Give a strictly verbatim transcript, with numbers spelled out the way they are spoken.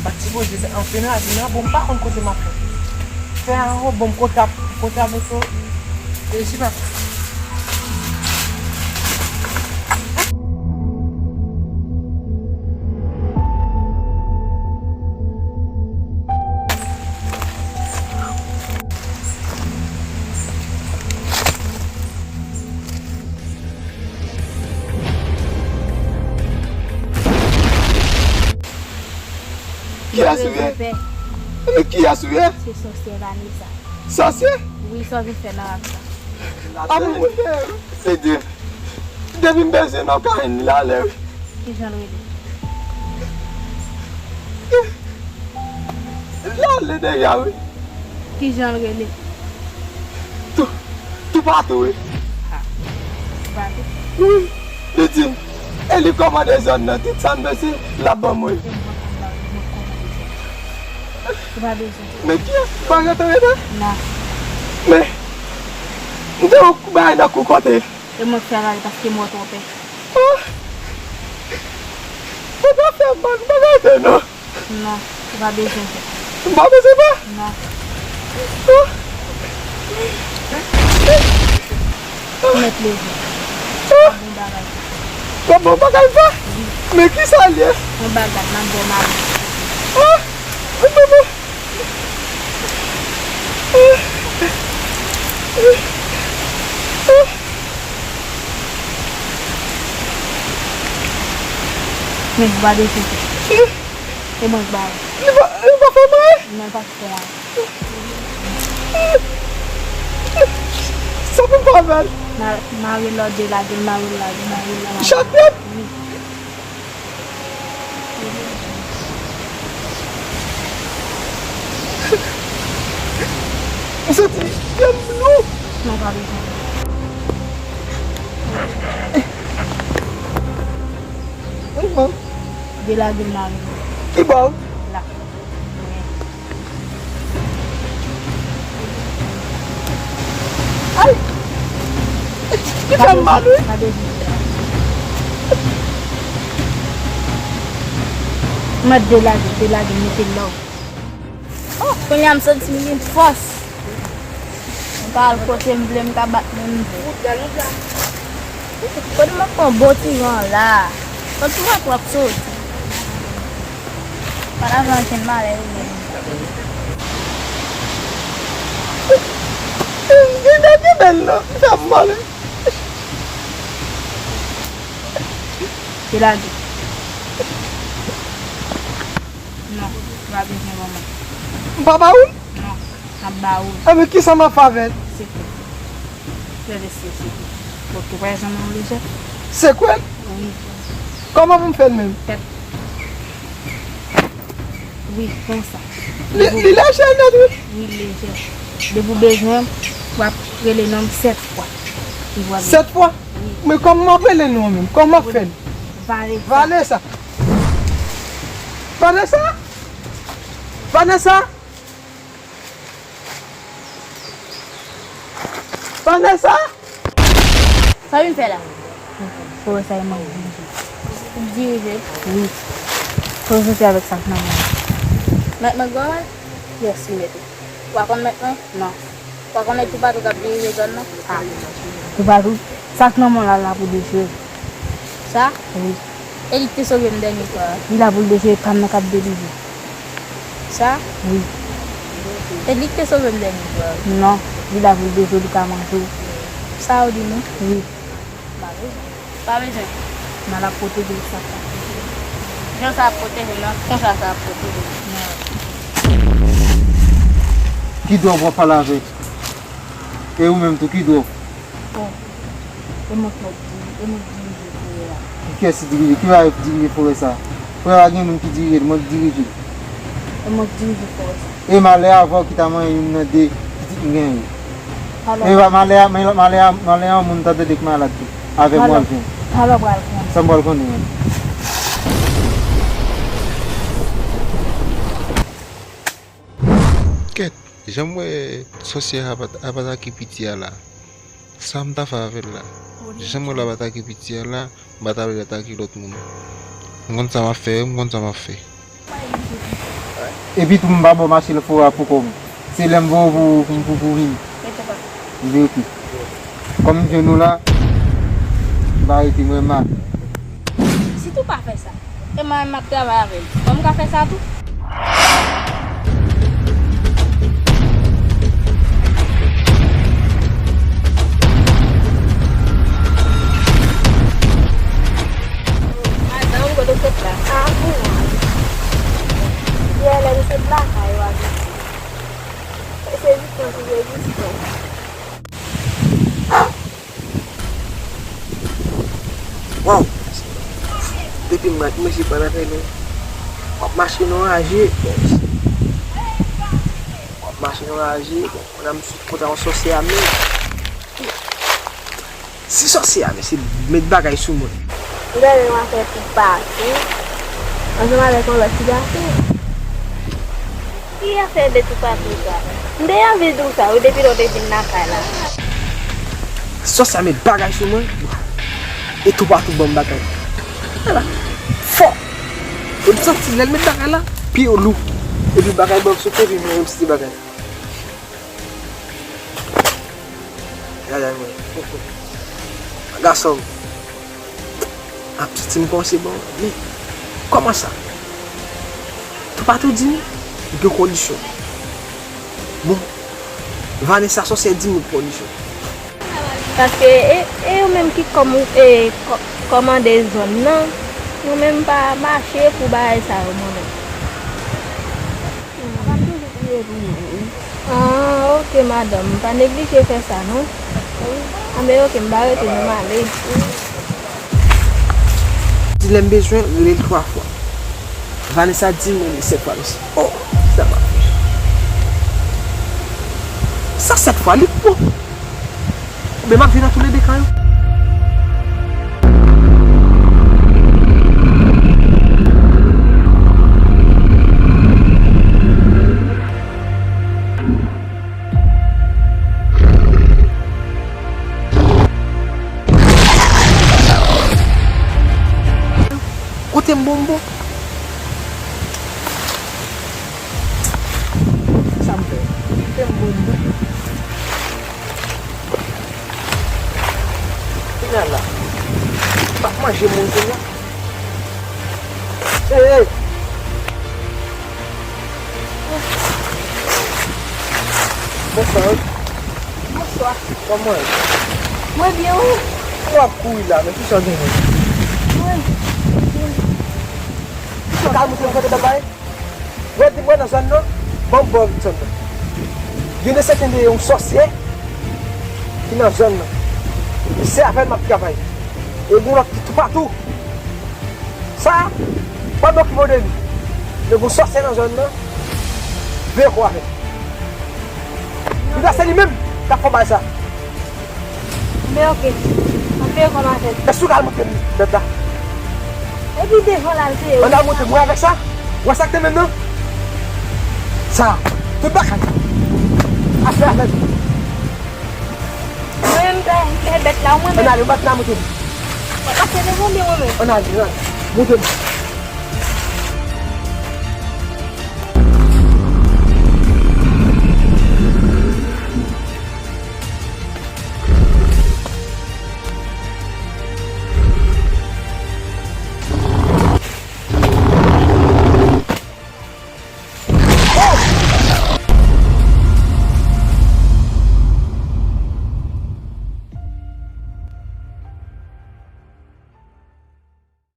Sa t sipoze anfen la, di nan bon, m pa konn kote m ap fè. Fè an ho, bon, m kontab, kontab oto. E si pa. Kiyès ou ye? Mwen rele Pè. Men kiyès ou ye? Se sòsyè Vanessa. Sòsyè? Wi, sa w vin fè nan rak sa? A mwen, mwen, mwen, se Dye. Depi m bezwen nan Karenn li la lè wi. Kijan l rele? L ale deja wi. Kijan l rele? Tou, Toupatou wi. Ha. Toupatou? Wi. Li di m. E li kòmande zòn nan, tout sa m bezwen, l ap ban mwen. E mwen konn ba, mwen konn ba. Ou pa bezwen. Men ki pa rete rete? Non. Men, m te yon bagay nan kou kote. E mwen k fè l ale paske m wè w twò pè. Ah! Ou pa fè m mal, m pa rete non. Non, ou pa bezwen pè. M pa bezwen pè? Non. Ah! Ou mèt leve. Ah! Bon bagay. Bon, bon bagay sa? Wi. Men ki sa l ye? Yon bagay, m ap ba w mari. Ah! Bon, bon, bon. Men, ou pa bezwen pè. E mwen k ba ou. Li pa, li pa fè m anyen? Non, li pa fè w anyen. Sa pou m fè avè l? Ma-, mari l la, delage l, mari l la, mari l la. Chak tèt? Wi. M santi pye m lou. Non, pa bezwen. Wi, man. Delage m la, wi. Ki bò? La. Ay! Li fè m mal, wi. Mwen delage, delage, mete l la. Oh, kounye a m santi m gen fòs. M ka al kote m vle, m ka bat moun m vle. Kote m ap pran bon ti van la? Kot ti van twòp soti? Pa ta van chen malè ou menm. Gen nèg ki bèl la, sa m malè. Delage. Non, ou pa bezwen ban mwen. M pa ba ou l? Non, m ap ba ou l. Enben, kisa m ap fè avè l? Sekwè. Lè lè se sekwè. Bon, ou pa janm yon lejè? Sekwè? Wi. Kòman pou m fè l menm? Tèt. Wi, konsa. Li, li lejè nèt, wi. Wi, lejè. Depi w bezwen m, w ap rele non m sèt fwa. Li va vini. Sèt fwa? Wi. Men kòman m ap rele non an menm? Kòman m ap fè l? Vanessa. Vanessa? Vanessa? Vanessa? Vanessa? Sa w vin fè la? Fò wè sa e mwen k dirije. Ou dirije? Wi. Fò w soti avèk sa k nan men w. Mèt mwen gòl? Yes, li mèt ou. Ou pa konn mèt mwen? Non. Ou pa konnen Toupatou k ap dirije zòn nan? Ah. Toupatou, sa k nan men w la, la pou dechire. Sa? Wi. E li k te sove m dènye fwa a. Li la pou l dechire, pa m nan k ap delivre. Sa? Wi. E li k te sove m dènye fwa a. Non, li la pou l dechire, li ka manje w. Sa w di nou? Wi. Pa bezwen. Pa bezwen. Nan l ap pwoteje l sa k ap pwoteje l. Jan sa ap pwoteje l nan, konsa sa ap pwoteje l. Ki dwòb w ap pale avèk? E ou menm tou, ki dwòb? Bon, e mwen k mèt diri-, e mwen k dirije forè a. Kiyès ki dirije? Ki bagay ki dirije forè sa? Frè a gen moun ki dirije l, mwen k dirije l. E mwen k dirije forè sa. E malè avè w ki ta manyen youn nan de pitit m genyen. E va malè a, malè, malè a, malè a yon moun ta tande k malad tou. Avè m w al jwenn. Talè w pral konnen. Sa m pral konnen menm? Kèt, jan m wè sòsyè a ap, ap atake piti a la. Sa m ta fè avè l la? Jan m wè l ap atake piti a la, m pa ta vle l atake lòt moun. M konn sa m ap fè, m konn sa m ap fè. Epi tou m pa ba w mache lòt fwa pou kò m. Se lè m voye w pou, pou, pou, pou vini. Mete pa. Mete oke. Kòm m jwenn ou la, m pa rete mwen mal. Sitou pa fè sa. E mwen menm m ap travay avè l. Bon, m ka fè sa tou? Madanm, kote w sot la? A, pou mwen. Yè lè m sot lakay ou a vin. Se jis mwen ki reziste. Waw! Depi m ak mesye pa nan fè nou. W ap mache nan raje. W ap mache nan raje. Bon, konn ap sot kontra yon sòsyè a menm. Si sòsyè a mesye met bagay sou mwen. Gade yon afè pou pase. Ansanm avèk yon lòt ti gason. Ki afè de toupatou sa? M te anvi di w sa wi depi lè w te vin lakay la. Sòsyè a met bagay sou mwen. E toupatou ban m bagay. Ala. Fò. E m santi lè l met bagay la, pye yo lou. Epi bagay ban m sote, epi m yon ti bagay. Gade mwen. Gason m. Ap santi m kòmanse bon. Men, kòman sa? Toupatou di m gen kondisyon. Bon, Vanessa sòsyè di m gen kondisyon. Paske e, e yo menm ki kòm, e, kò-, kòmande zòn nan, yo menm pa mache pou bagay sa yo, mwen menm. Papa m toujou priye pou mwen, wi. Ah, ok, madanm. Pa neglije fè sa, non. Wi. Anben, ok, m pa rete, non, m ale. Di lè m bezwen, rele l twa fwa. Vanessa di m rele sèt fwa, mesye. Oh, sa pa. Sa sèt fwa, li bon. Oubyen m ap jwe nan toulede kan yo. Kote m bon, m bon. Sa m fè? Kote m bon, m bon. Kounye a la, m ap manje moun kounye a. Ey, ey! Bonswa, wi. Bonswa. Kòman w ye? Mwen byen, wi. Ou ap kouri la, men kisa w genyen? Mwen. Ou ka montre m kote bèt la ye? Mwen di mwen nan zòn nan, ban m bò zòn nan. Gen de sèten de yon sòsyè ki nan zòn nan. E se avè l m ap travay. E gen yon lòt ki toupatou. Sa, pa m okipe w de li. Men gen yon sòsyè nan zòn nan, veye kò avè l. Li la se li menm k ap fè bagay sa. Men ok. Anpil kòmantè. Èske w ka al montre m bèt la? Epi devan l al peye. Ann al montre m, wè avèk sa? Wè sa k te menm nan? Sa, tout bagay. Afè, afè. Mwen menm, m pè, m pè bèt la, mwen menm. Ann ale, ou pa t nan montre m. Mwen pase devan byen mwen menm. Ann ale, ann ale. Montre m.